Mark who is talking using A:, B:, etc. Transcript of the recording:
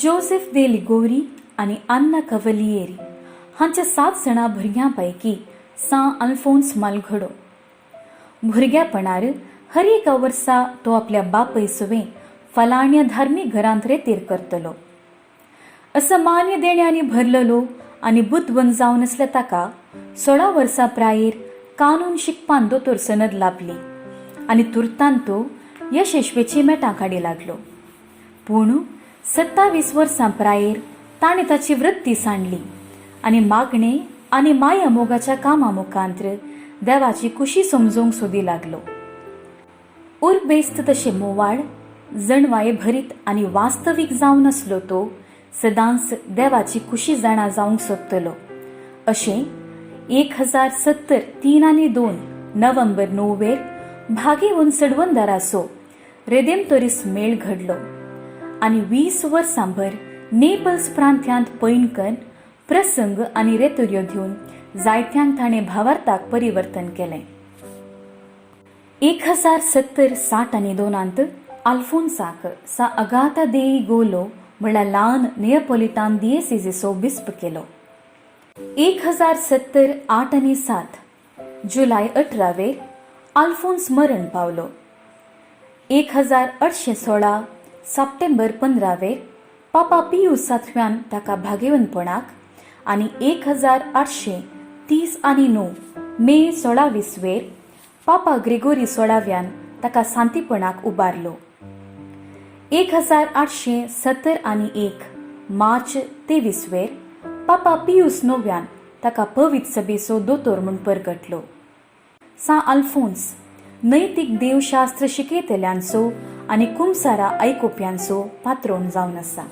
A: Joseph दे Liguori आनी आन्ना कवलियेरी हांच्या 7 जाणां भुरग्यां पैकी सां अल्फोन्स मालघडो. भुरग्यापणार हर एका वर्सा तो आपल्या बापय सुवें फलाण्या धार्मीक घरांत रेतीर करतलो. असामान्य देण्यांनी भरलेलो आनी बुदवंत जावन आसल्या ताका 16 वर्सां प्रायेर कानून शिकपान दोतोर सनद लाभली आनी तुर्तान तो यशस्वीची मेटां काडी लागलो. पूण 27 वर्सां प्रायेर ताणें ताची वृत्ती सांडली आनी मागणे आनी माया मोगाच्या कामा मुखांत्र देवाची खुशी समजूंक सोदी लागलो. उर्बेस्त तशें मोवाळ जणवाये भरीत आनी वास्तवीक जावन आसलो तो सदांच देवाची खुशी जाणा जावंक सोदतलो. अशें 1070 3 आनी 2 नोव्हेंबर 9वेर भागेवन सडवंदाराचो रेदेमतोरीस मेळ घडलो आनी 20 वर्सांभर नेपल्स प्रांत्यांत पैणकन प्रसंग आनी रेतोर्यो दिवन जायत्यांक ताणें भावार्थाक परिवर्तन केलें. 1070 60 आनी 2 आल्फोन्साक सा अगाता देई गोलो म्हळ्यार ल्हान नियपोलिटान दियेसेजीचो बिस्प केलो. 1070 8 आनी 7 जुलय 18वेर आल्फोन्स मरण पावलो. 1816 सप्टेंबर 15वेर पापा पियूस सातव्यान ताका भागेवनपणाक आनी 1830 आनी 9 मे 16 वेर पापा ग्रेगोरी 16व्यान ताका सांतीपणाक उबारलो. 1870 आनी 1 मार्च 23वेर पापा पियूस 9व्यान ताका पवित्र सभेचो दोतोर म्हूण परगटलो. सां अल्फोन्स नैतीक देवशास्त्र शिकयतल्यांचो आनी कुमसारा आयकुप्यांचो पात्रोण जावन आसा.